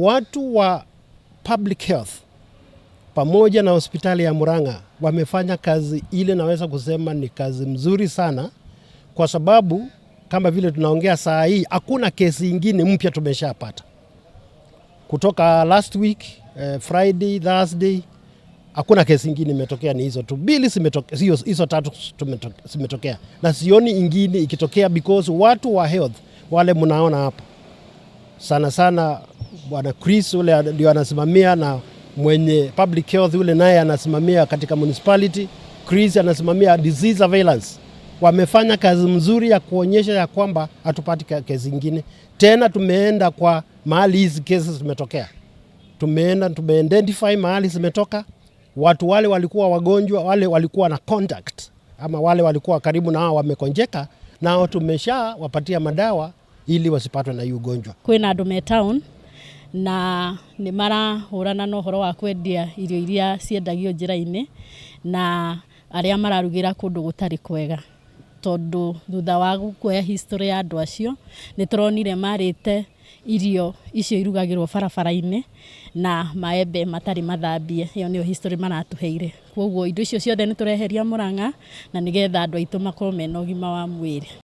Watu wa public health pamoja na hospitali ya Murang'a wamefanya kazi ile, naweza kusema ni kazi mzuri sana, kwa sababu kama vile tunaongea saa hii hakuna kesi ingine mpya tumeshapata kutoka last week, Friday, Thursday, hakuna kesi ingine imetokea, ni hizo tu mbili zimetokea, hizo tatu zimetokea, na sioni ingine ikitokea because watu wa health wale mnaona hapa sana sana, bwana Chris ule ndio anasimamia na mwenye public health ule naye anasimamia katika municipality. Chris anasimamia disease surveillance. Wamefanya kazi mzuri ya kuonyesha ya kwamba hatupati kesi ingine tena. Tumeenda kwa mahali hizi kesi zimetokea, tumeenda tumeidentify mahali zimetoka, watu wale walikuwa wagonjwa, wale walikuwa na contact ama wale walikuwa karibu na hao wamegonjeka, nao tumesha wapatia madawa ili wasipatwe na hii ugonjwa. Kwĩna andũ me town na nĩ marahũrana na ũhoro wa kwendia irio iria ciendagio njĩra-inĩ na arĩa mararugĩra kũndũ gũtarĩ kwega, tondũ thutha wa kuoya history ya andũ acio nĩ tũronire marĩte irio icio irugagĩrwo barabara-inĩ na maembe matarĩ mathambie. Ĩyo nĩyo history maratũheire. Koguo indo icio ciothe nĩ tũreheria Mũrang'a na nĩgetha andũ aitũ makorwo mena ũgima wa mwĩrĩ.